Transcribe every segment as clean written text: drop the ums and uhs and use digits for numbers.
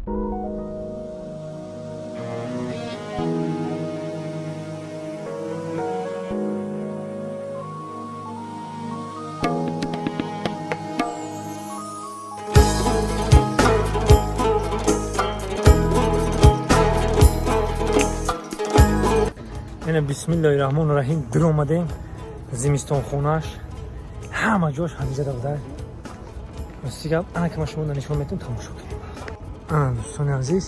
Ина, бисмиллоҳи раҳмони раҳим, диромадем зимистонхонаш. Ҳама ҷош ҳамиҷада буда. Рости гап, ана ки ман шумо нишон метам, тамошо кунем. Ана, дӯстони азиз,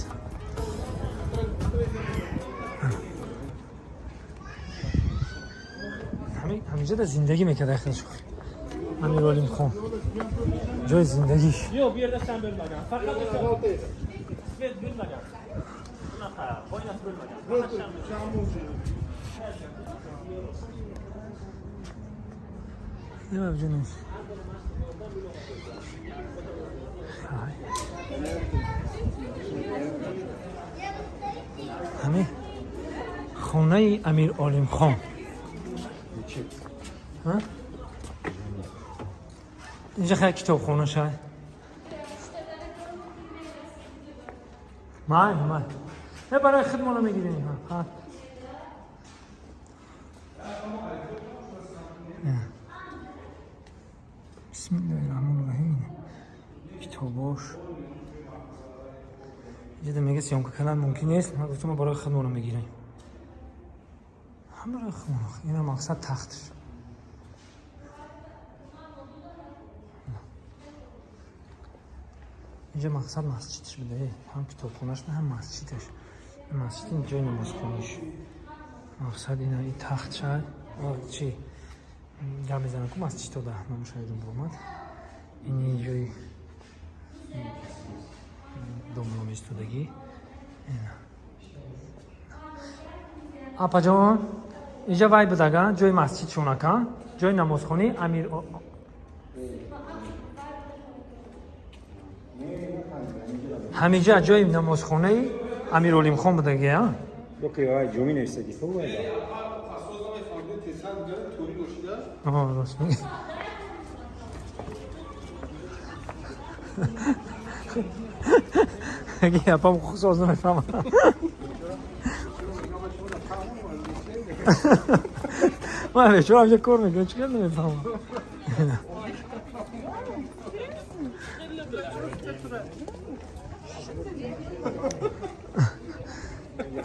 ҳамиҷада зиндагӣ мекард ахирш Амиролимхон, ҷои зиндагиш. Yo'q, bu yerda sham bo'lmagan. Faqat o'sha свет bo'lmagan. Bunaqa, oynasi bo'lmagan. Faqat sham. Nima jo'naymiz? Hay. Ҳамин хонаи Амир Олимхон. Ҳа? Инҷа хеле китобхона шай. Май, май. Не, барои худмона мегирем. Ҳа. Бисмиллоҳи раҳмони раҳим. Китобош. Инҷа мега, съёмка кардан мумкин нест. Ман гуфтам, мо барои худмона мегирем. Ҳам барои худмона. Ина мақсад тахтш. Инҷа мақсад масҷидш буда. Ҳам китобхонаш, ҳам масҷидаш. Масҷид ин ҷои намозхониш. Мақсад ина и тахт шай. Чи гап мезанам ку, масҷидода номуша ёдам буромад. Ин ҷои домло меистодагӣ. Апаҷон, инҷа вай будага, ҷои масҷид шонака, ҷои намозхонӣ Амир. Ҳамиҷа ҷои намозхонаи Амиролимхон будаги, а? Окей, вай ҷомӣ нависаги хуб вай. Оҳо, рост мегӣ. Аги апам хусоз намефаҳмам. Ман бечора ҳамҷа кор мекунам, чӣ кар намефаҳмам.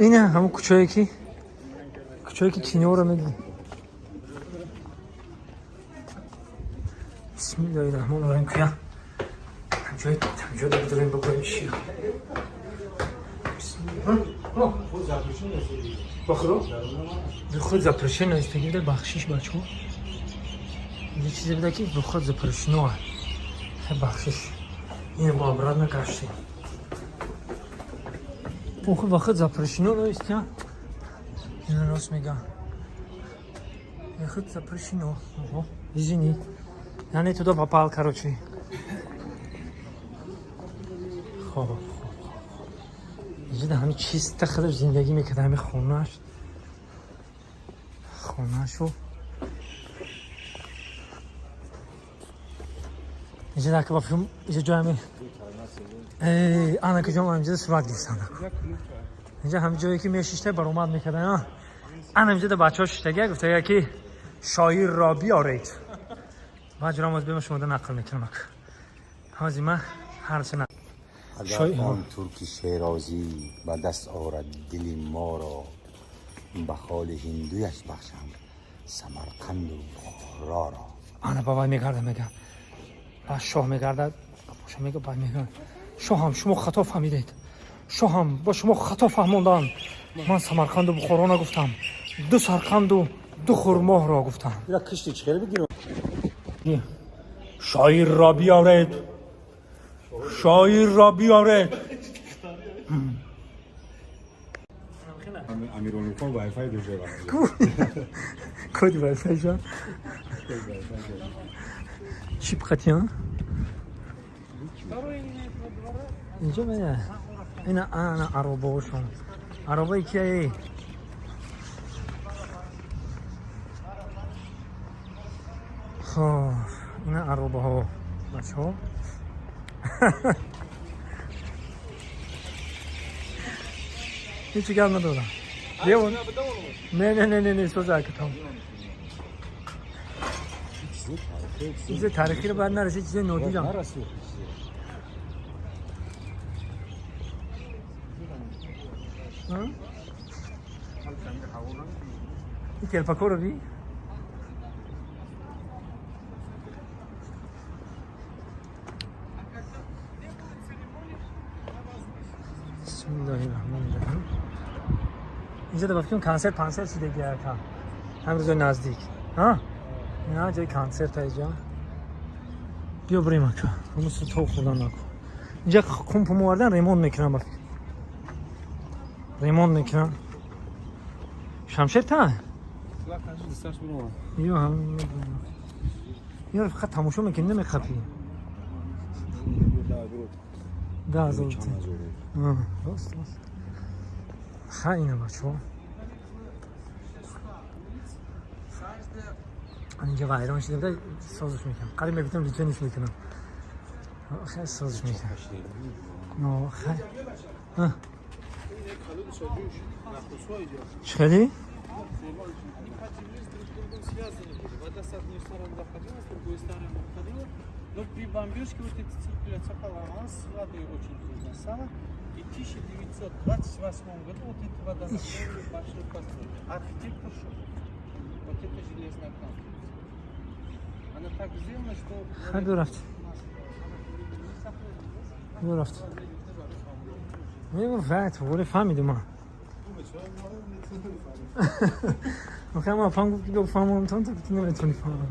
Ина ҳамун кӯчае ки киноро медидем. Бисмиллоҳи раҳмони раҳим, куя ҷои ҷода бидорем, бигӯем чӣ. Бахро худ запрещено истагида. Бахшиш, бачаҳо, инҷа чизе буда ки вход запрещено. Бахшиш, ин бо обратно гаштем. Охи, вход запрещено наистя. Ина рост мега, вход запрещено. Ого, извини, я не туда попал, короче. Хоб, хоб, хоб, инҷа ҳами чиста худаш зиндагӣ мекард, ҳами хонашу. Инҷа дака ба филм, инҷа ҷои ҳами ана ки ҷо инҷа сурат гирифтан. Инҷа ҳами ҷое ки мешишта, баромад мекардан. Ана инҷа да бачаҳо шиштага, гуфтага ки шоирро биёред. Баъд ҷурам оз бема шумода нақл мекунам. Ҳозир ман ҳарчи Агар он турки шерозӣ ба даст орад дили моро, ба холи ҳиндуяш бахшам Самарқанду Бухороро. Ана ба вай мегарда, мега, ба шоҳ мегардад, боша мега, бай мега: «Шоҳам, шумо хато фаҳмидед, шоҳам, ба шумо хато фаҳмондам. Ман Самарқанду Бухоро нагуфтам, ду сарқанду ду хурмоҳро гуфтам». Ира кишти чӣ хеле бигирам? Шоирро биёред, шоирро биёред. Амиролимхон вайфай дошта. Коди вайфай ша чип қатиан инҷо мена. Ина, ана аробаошон. Аробаи кияе? Хоб, ина аробаҳо, бачаҳо. Ҳеҷ гап надорам. Не, не, не, не, не, соза акатам. Чизи таърихиро бояд нарасӣ, чизи нодирам. Нарасӣ. Ин телпакоро би? Бисмиллоҳи-раҳмони-раҳим. Инҷа да фикр консерт пансерт шидаги яка. Ҳам рӯзои наздик. Ҳа? Ина ҷои консерт инҷа. Биё бирем ака. Ҳамусу то хӯрдан наку. Инҷа компум овардан ремонт мекунам ба фикр. Ремонт мекунам. Шамшер та? Ё ҳам ё фақат тамошо мекунӣ, намехапӣ. Да, золото. Рост, рост. Ха, ина бачаҳо. Инҷа вайрон шуда буда, созиш мекунам. Қариб мегуфтам личениш мекунам. Хай созиш мекунам. Но, хай. Чӣ хеле? Вода с одной стороны заходила, с другой стороны выходила. Но при бомбежке вот эта циркуляция поломалась, с водой очень трудно стало. И в 1928 году вот эта вода наполнила большой постройку. Архитектор Шухов. Вот это железная конструкция. Она так сделана, что... Хай биё рафт. Биё рафт. Мегуфт, воре фаҳмидум ман. Охе ма пам гуфт ки биё фаҳмам, тон то гуфти наметавонӣ фаҳмам.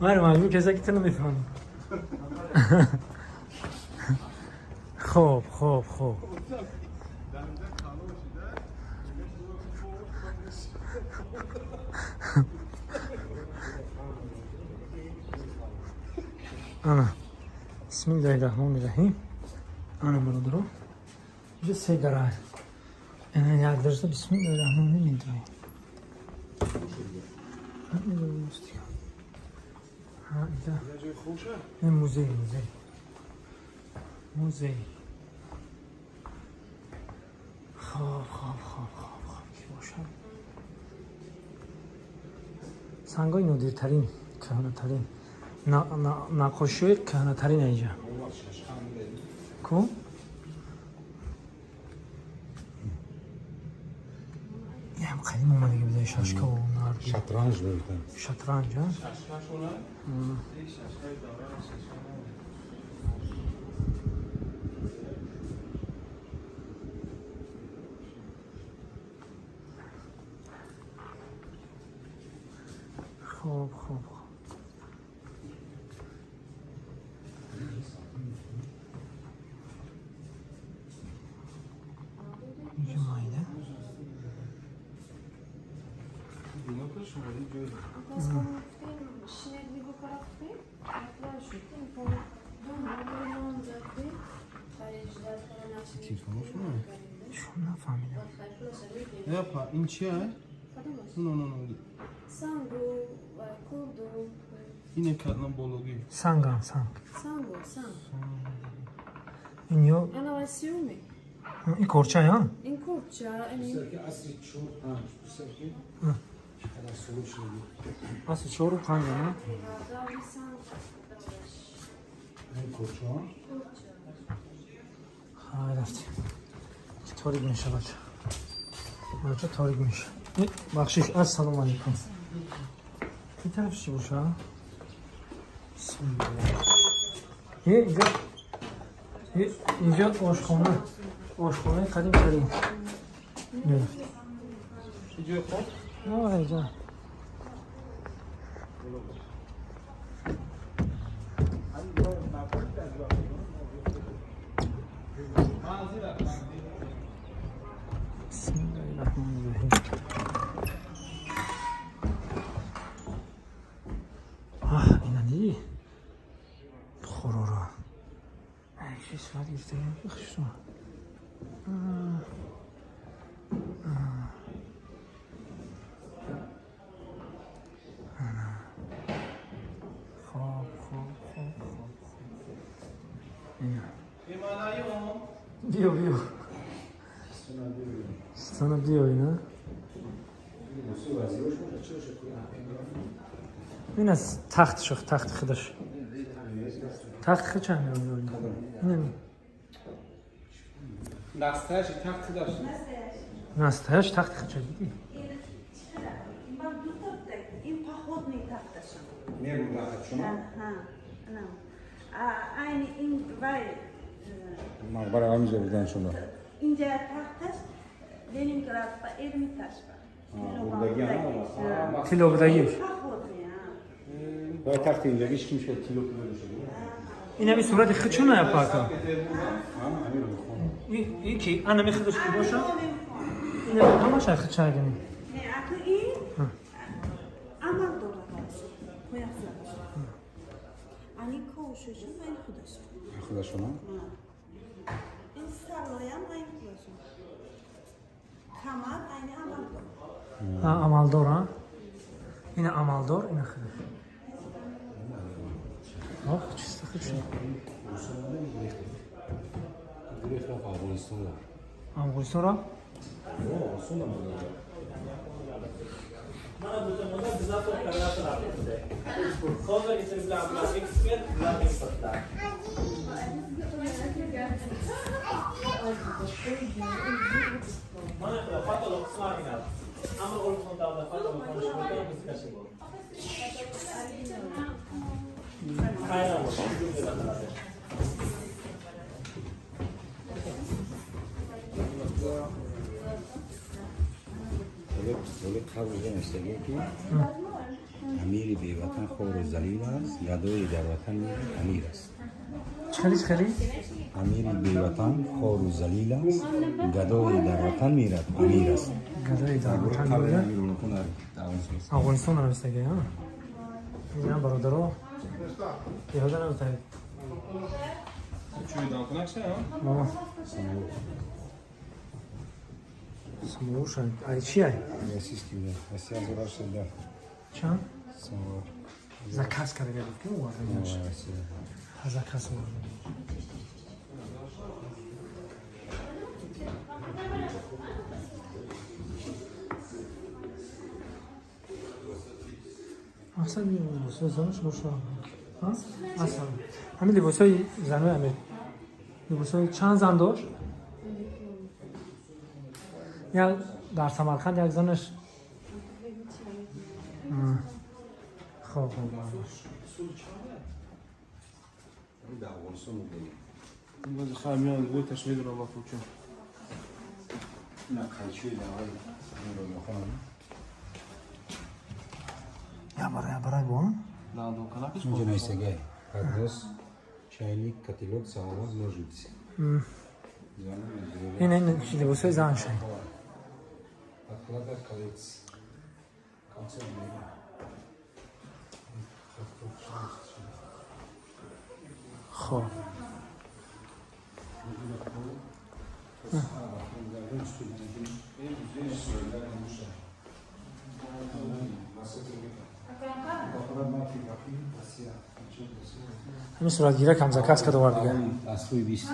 Маро маҷбур каса ки ту намефаҳмӣ. Хоб, хоб, хоб. Ана. Бисмиллоҳи-раҳмони-раҳим. Ана бародаро. Инҷа се гара. Ана як дарса бисмиллоҳи-раҳмони-раҳим медроем. Инҷа. Ин музей, музей. Музей. Хоб, хоб, хоб, хоб, хоб. Ки бошад? Сангҳои нодиртарин, кӯҳнатарин. Наққошиҳои кӯҳнатарин инҷа. Ку? Ям қадим омадаги буда шашкаву нарди. Шатранҷ мегуфтанд. Шатранҷ, а? Хоб, хоб, хоб. Инҷа майда. Чун нафаҳмидам. Ин чия? No, no, no. Ине кардам бологӣ. Сангам, санг. Сангу, санг. Ин ё Ана васиуми. ин корча, я? Ин корча, ин Асри чор панҷ. Асри чору панҷ, а? Ин корча? Хай рафтем. Торик меша бача. Бача торик меша. Бахшиш, ассалому алайкум. Ин тараф чӣ боша? Бисмиллоҳ. Инҷа инҷа ошхона. Ошхонаи қадимтарин. Мерафтем. Иҷои хоб? Оре, инҷа. Бисмиллоҳи-раҳмони-раҳим. Аҳ, ина дидӣ? Бухороро. Чӣ сурат гирифта? Хушро. Хоб, хоб, хоб, хоб, хоб. Ина. Биё, биё. Стана биё, ина. Ин аз тахт шуд, тахти худаш. Тахти худ чанд меояд? Ин Настаешь тахт худаш. Настаешь тахти худ чанд дидӣ? Ман ду та ин походный тахташам. Мебурдахат шумо? Аҳа. Ана. Айни ин вай Мақбара ҳаминҷо будан шумо. Инҷа тахташ Ленинград ба Эрмитаж ба. Бурдагӣ, ҳа? Тилло будагиш. Походный, ҳа. Вай тахти инҷагиш ким шуд, тилло пуло шуд. Ин ҳами сурати худ чун ая пака? Ин ки ана ми худаш ки боша? Ин ҳами ҳамаш ай худ чагини. Не, аку ин амал дорад. Пояфзалаш. Ани ковшашон айн худашон. Худашон? Ин сароям айн худашон. Камар айни амалдор. Амалдор, а? Ина амалдор, ина худаш. Ох, чисто худ шуд. Гурехт рафт Афғонистон рафт. Афғонистон рафт? Афғонистон Mana bu tomonda bizlar to'xtalar turibdi. Hozirgi bilan bular ekspert, bular importlar. Mana bu patolog qismi original. Amir Ulug'xon davrida patolog qonish bo'lgan, muzikachi bo'ldi. Hayron bo'ldi, deb ataladi. Вале қабл навиштагие ки амири беватан хору залил аст, гадои дар ватан амир аст. Чӣ хеле? Амири беватан хору залил аст, гадои дар ватан мирад амир аст. Гадои дар ватан мирад. Афғонистон навиштагие, ҳа? Ина бародаро. Беҳуда навиштагие. Чӯй данкунакша, ҳа? Мама. Самовар ай чи ай? Российский, да. Россия 1060. Чанд? Самовар. Заказ карда буд ки оварда. Заказ оварда. Мақсад либосҳои занаш боша. Аслан. Ҳамин либосҳои занои амир. Либосҳои чанд зан дошт? Як дар Самарқанд як занаш. Хоб, хоб. Дар Афғонистон буд. Боз хамиён гӯташ медонам ба кӯча. На қайчии давай амир Улуғхон. Я барай, я барай бо? Дандонкунакаш. Инҷо навиштагие. Поднос, чайник, котелок, самовар, ножницы. Ин либосҳои зан шуд. Подклада колец. Концерт. Хоб. Ҳамин суратгирак ҳам заказ карда овард дига. Аз рӯи 20.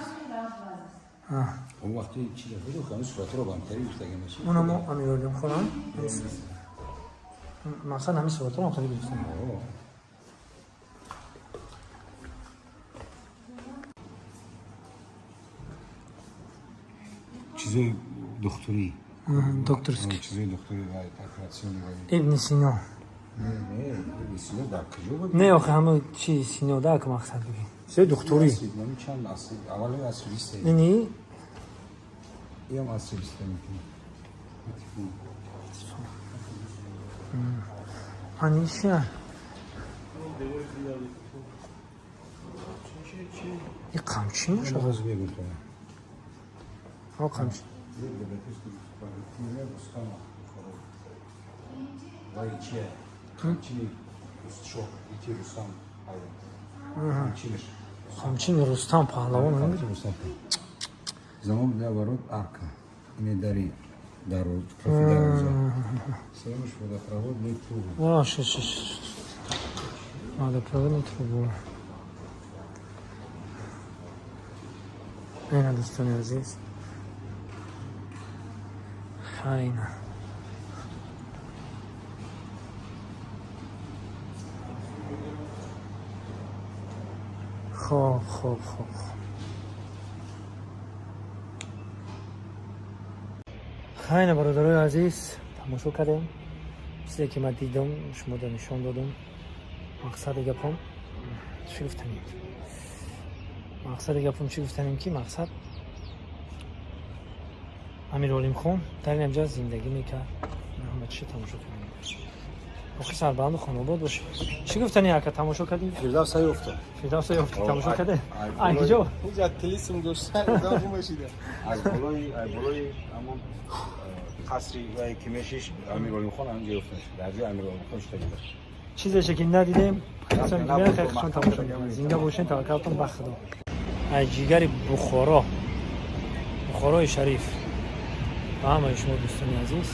Он вақти чи буд, ҳамин суратро ба ҳамтари гирифтагӣ мешид. Оно мо Амиролим хонам. Мақсад ҳамин суратро ҳам хеле гирифтем. Чизои духтурӣ. Докторский. Чизои духтурӣ ва оператсионӣ ва Ибни Сино. Не, не, Ибни Сино дар куҷо буд? Не, охе ҳама чи Сино да ак мақсад бигӣ. Чизои духтурӣ. Чанд аср, аввали асри 20. Ини Иам асри 20 мекунад. Ани чия? И қамчи мешавад? Боз мегӯм то. Ҳо, қамчи. Вай чия? Қамчини Шоҳ, ити Рустам Паҳлавон. Қамчинаш. Қамчини Рустам Паҳлавон. Қамчини Рустам. Замок для ворот арка. Ине дари дароз, профи дароза. Сеюмаш водопроводный трубы. О, ш, ш, ш. Водопроводный трубу. Ина, дӯстони азиз, хайна. Хоб, хоб, хоб, хоб. Хайна, бародарои азиз, тамошо кардем. Чизе ки ман дидам, шумода нишон додам. Мақсади гапом чӣ гуфтанем? Мақсади гапом чӣ гуфтанем, ки мақсад Амир Олимхон дар ин ҳамҷа зиндагӣ мекард. Ҳама чӣ тамошо кардем. Охи сарбаланду хонобод бошед. Чӣ гуфтани, ака, тамошо кардем? Фирдавса ёфтам. Фирдавса ёфт, тамошо кардем. Ай киҷо? Инҷа тилисм дошта, гум шида. Аз болои ҳамон қасри вай ки мешиш, Амир Олимхон ҳаминҷо ёфта шуд. Дар ҷои Амир Олимхон шуда буд. Чизе ки надидем, хеле хушон тамошо мекунем. Зинда бошен, таваккалтон ба Худо. Аз ҷигари Бухоро, Бухорои шариф, ба ҳамаи шумо, дӯстони азиз.